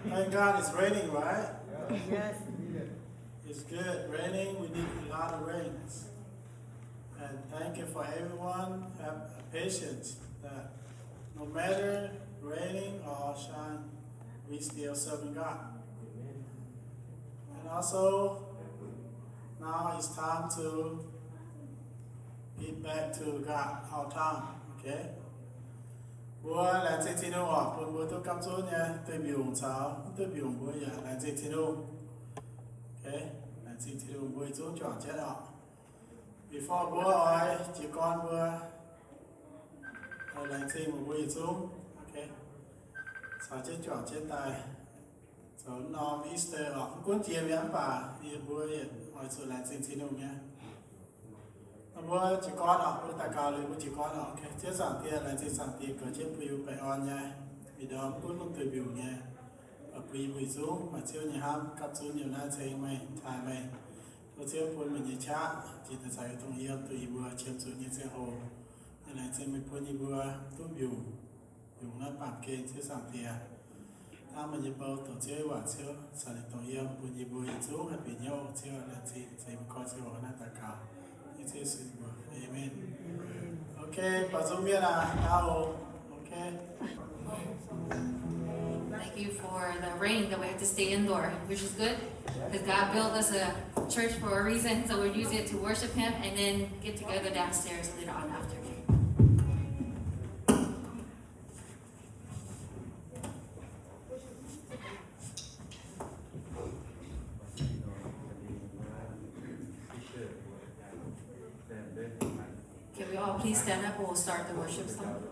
Thank God it's raining, right? Yes. It's good. Raining, we need a lot of rains. And thank you for everyone. Have patience that no matter raining or shine, we still serving God. And also, now it's time to give back to God our time, okay? Mbuo laengz zingh Tin-Hungh oc, bun mbuo duqv gapv zunv nyei duih mbiungc caux mv duih mbiungc mbuo yaac laengz zingh Tin-Hungh. Okay, laengz zingh Tin-Hungh, mbuo yietc zungv juangc jienv oc. Before mbuo oix jiez gorn mbuo, oix laengz zingh mbuo yietc zungv. Okay, caux jienv juangc jienv daaih zoux norm Easter oc. Mv gunv jiex mi'aqv mv baac yie mbuo yietc oix zuqc laengz zingh Tin-Hungh nyei. Mbuo jiez gorn oc, mbuo daux gaux liuz mbuo jiez gorn oc. Okay, Ziouv Zaangc Diex, laengz zingh Zaangc Diex goux jienv bun yie mbuo baengh orn nyei, mingh ndorm gunv lungh duih mbiungc nyei, bun yie mbuo yietc zungv maaih Ziouv nyei hnamv gapv zunv yiem naaiv ceng meih, taaih meih. Tov Ziouv bun meih nyei qaqv jiex daaih caux yie dongh yiem, duqv yie mbuo qiemx zuqc nyei ziangh hoc. Yie laengz zingh meih bun yie mbuo duqv mbiungc, yungz naaiv baamh gen, Ziouv Zaangc Diex. Hnamv meih nyei bou, doqc Ziouv nyei waac, Ziouv caux ninh dongh yiem, bun yie mbuo yietc zungv haih bieqc hnyouv. Ziouv laengz zingh, ceix mbuo koi Ziouv naaiv daux gaux, Yesu nyei mbuox. Amen. Okay, baaux nzung mienh aac, daauh oc. Okay. Thank you for the rain that we have to stay indoor, which is good, because God built us a church for a reason, so we're using it to worship Him and then get together downstairs later on after. Can we all please stand up and we'll start the worship song?